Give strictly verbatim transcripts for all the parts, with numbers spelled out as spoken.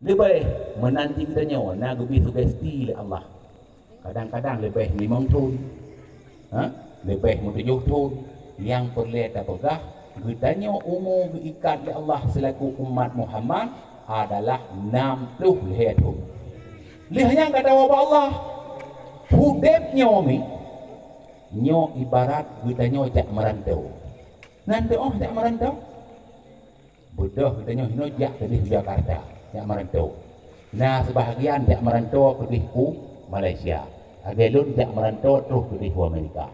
Leubeh meunan cit geutanyoe na geubri sugesti lé Allah. Kadang-kadang leubeh limong thon, ha? Leubeh meutujoh thon. Nyang peureulée tapeugah, geutanyoe umu geuikat lé Allah seulaku umat Muhammad adalah nam ploh lhée thon. Lheueh nyan ka tawoe bak Allah, udeb nyoe mi, nyoe ibarat geutanyoe jak meuranto. Nan teuh jak meuranto? Beudôh geutanyoe hinoe jak keudeh u Jakarta, jak meuranto. Na seubahagian jak meuranto keudeh u Malaysia. Lagée lôn jak meuranto troh keudeh u Amerika.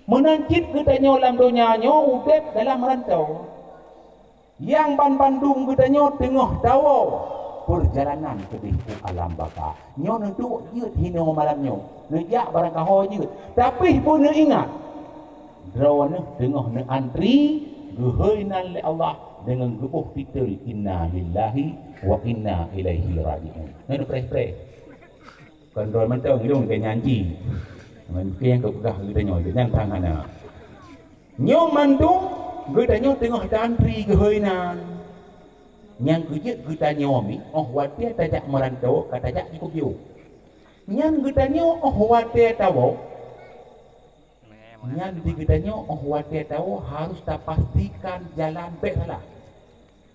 Meunan cit geutanyoe lam donya nyoe udeb dalam meuranto. Nyang banmandum geutanyoe teungoh tawoe peurjalanan keudeh u alam baka. Nyoe neuduek jeuet hinoe malam nyoe, neujak barangkaho jeuet. Tapi beuneuingat, droeneuh teungoh neuantri geuhôi nan lé Allah deungon geuboh titel, "Inna lillahi wa inna ilaihi raji'un." Nyoe neupreh-preh. Kon droe mantong, ilong keu nyan cit. Ngon nyang geupeugah geutanyoe, nyan sang hana. Nyoe mandum geutanyoe teungoh taantri geuhôi nan. Nyang keujeuet geutanyoe mi, óh watée tajak meuranto, ka tajak jikeubiet. Nyan geutanyoe óh watée tawoe, nyan di geutanyoe óh watée tawoe harus tapastikan jalan bék salah.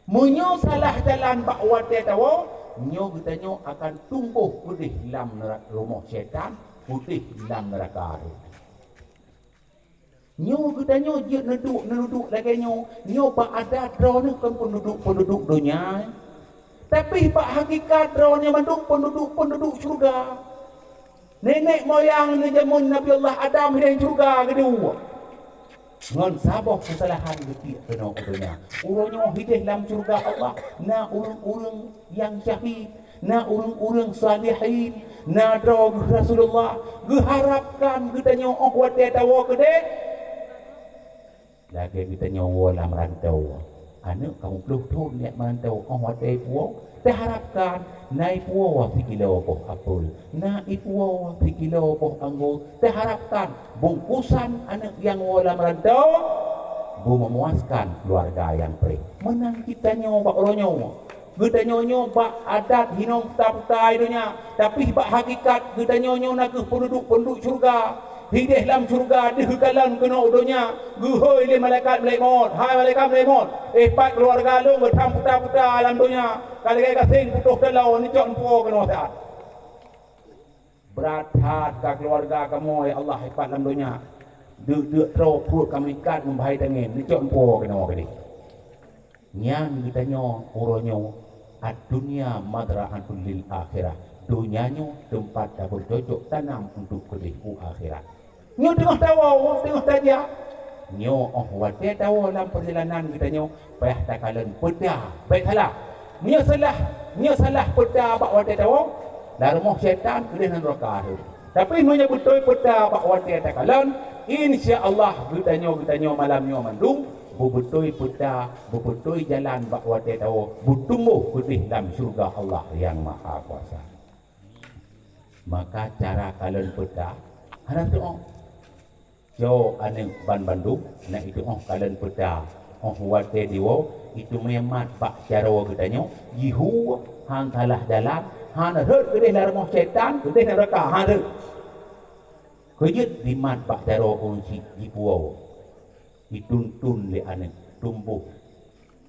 Meunyoe salah jalan bak watée tawoe, nyoe geutanyoe akan tumbôh keudeh lam neura-, rumoh syaitan, keudeh lam neuraka. Nyoe geutanyoe jeuet neuduek, neuduek lagée nyoe. Nyoe bak adat droeneuh kon peunduduek-peunduduek donya. Tapi bak hakikat droeneuh mandum peunduduek-peunduduek syeuruga. Nenek moyang neujameun Nabi Allah Adam hideh syeuruga geuduek. Ngon saboh keusalahan geutiek keunoe u donya. Uroe nyoe hideh lam syeuruga Allah na ureuëng-ureuëng nyang syahid, na ureuëng-ureuëng salihin, na droe geuh Rasulullah. Geuharapkan geutanyoe óh watée tawoe keudeh, lagée geutanyoe woe lam ranto. Aneuëk ka muplôh thon jak meuranto, óh watée ipuwoe, taharapkan na ipuwoe sikilo boh apel, na ipuwoe sikilo boh anggô. Taharapkan bungkusan aneuëk nyang woe lam ranto beumeumuaskan keuluwarga nyang preh. Meunan cit tanyoe bak uroe nyoe. Geutanyoe nyoe bak adat hinoe puta-puta i donya, tapi bak hakikat geutanyoe nyoe na kheueh peunduduek-peunduduek syeuruga. Hideh lam syeuruga deuh geukalon keunoe u donya, geuhôi lé malaikat malaikat mot, "Hai malaikat malaikat mot, eh, pat keuluwarga lôn geutam puta-puta lam donya, ka lagée gasien putôh taloe, neucok neupuwoe keunoe siat." Brat that ka keuluwarga kamoe, ya Allah, ipat lam donya. Deuk-deuk troe pruet ka meuikat ngon bahai tangen, neucok neupuwoe keunoe keudeh. Nyan geutanyoe uroe nyoe, "Ad-dunya mazra'atun lil akhirah." Donya nyoe teumpat tabeucocok tanam untuk keudeh u akhirat. Nyoe teungoh tawoe, teungoh tajak. Nyoe óh watée tawoe lam peurjalanan geutanyoe, payah takalon peuta. Bék salah. Meunyoe salah, meunyoe salah peuta bak watée tawoe, lam rumoh syaitan keudeh lam neuraka. Tapi meunyoe beutôi peuta bak watée takalon, insya Allah geutanyoe, geutanyoe malam nyoe mandum beubeutôi peuta, beubeutôi jalan bak watée tawoe, beutumbôh keudeh lam syeuruga Allah Nyang Mahakuasa. Maka cara kalon peuta hana teuôt. Cok aneuëk banmandum, na itu'oh kalon peuta. Óh watée diwoe, itumeue mat bak jaroe geutanyoe, jihue, han salah jalan, han rhot keudeh lam rumoh syaitan, keudeh lam neuraka, han rhot. Keujeuet dimat bak jaroe ureuëng syiek jipuwoe. Ituntun lé aneuëk tumbôh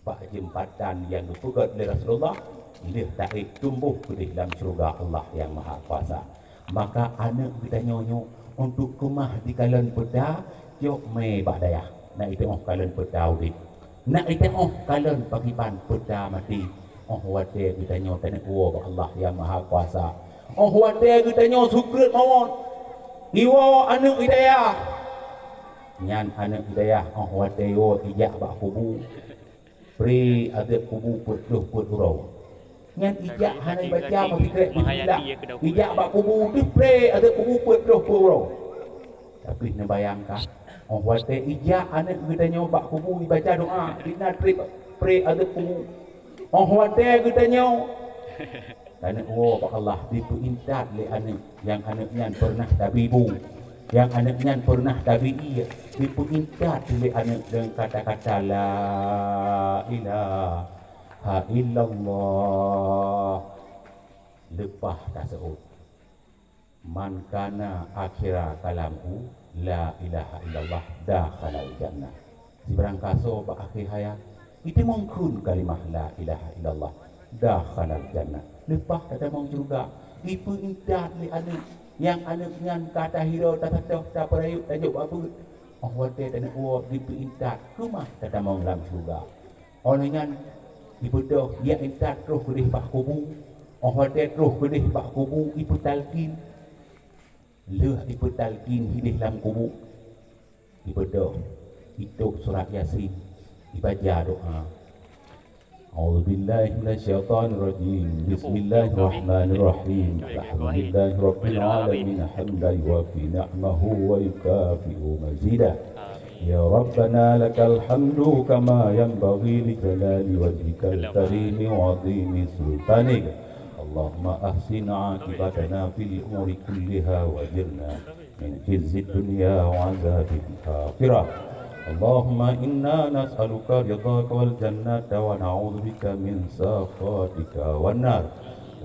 bak jeumpatan nyang geupeugét lé Rasulullah, lheueh taék tumbôh keudeh lam syeuruga Allah Nyang Mahakuasa. Maka aneuëk geutanyoe nyoe untuk keumah dikalon peuta, jok mé bak dayah, na itu'oh kalon peuta udeb. Na itu'oh kalon pakriban peuta maté. Óh watée geutanyoe taneuk woe bak Allah Nyang Mahakuasa. Óh watée geutanyoe sukreut mawöt, iwoe aneuëk i dayah. Nyan aneuëk i dayah óh watée iwoe ijak bak kubu. Pré azeueb kubu peuet ploh peuet uroe. Nyan ijak hana ibaca meusikrek bismillah. Ijak bak kubu deuh pré azeueb kubu peuet ploh peuet uroe. Tapi neubayangkan, óh watée ijak aneuëk geutanyoe bak kubu ibaca doa, dina treb pré azeueb kubu. Óh watée geutanyoe taneuk woe bak Allah, dipeuintat lé aneuëk, nyang aneuëk nyan peureunah tabi bu, nyang aneuëk nyan peureunah tabi ié, dipeuintat lé aneuëk deungon kata-kata, "La ilaha illallah, Pah taseuôt, "Man kana akhira kalamuhu la ilaha illallah dakhalal jannah." Sibarang kasoe bak akhé hayat jiteumong kheun kalimah la ilaha illallah, dakhalal jannah, leupah tatamong syeuruga. Ipeuintat lé aneuk, nyang aneuk nyan ka tahiro, tasadoh, tapeurayeuk, tajok bak beuet. Óh watée taneuk woe jipeuintat keumah tatamong lam syeuruga. Óh lheueh nyan, ibeudôh, jak intat troh keudeh bak kubu. Óh watée troh keudeh bak kubu, ipeutalkin. Lheueh ipeutalkin hideh lam kubu, ibeudôh, itôb surat Yasin, ibaca doá. A'udzubillahi minasyaitonirrajim. Bismillahirrahmanirrahim. Alhamdulillahirabbil alamin, hamdan yuwafi ni'amahu wa yukafi'u mazidah. Ya Rabbana, lakal hamdu kama yanbaghi li jalali wajhikal karimi wa 'azimi sultanik. Allahumma ahsin aqibatana fil umuri kulliha wa ajirna min khizyid dunya wa 'adzabil akhirah. Allahumma inna nas'aluka ridhaka wal jannata wa na'udzubika min sakhatika wan nar.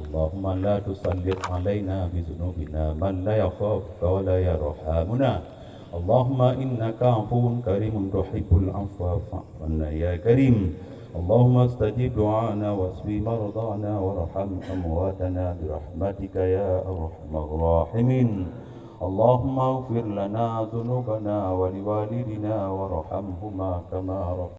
Allahumma la tusallit 'alaina bi dzunubina man la yakhafuka wa la yarhamuna. Allahumma innaka 'afuwun karimun tuhibbul 'afwa fa'fu 'anna ya karim. Allahumma stajib du'ana wasfi mardana warham amwatana bi rahmatika ya arhamar rahimin. Allahumma ighfir lana dzunubana wa liwalidina warhamhuma kama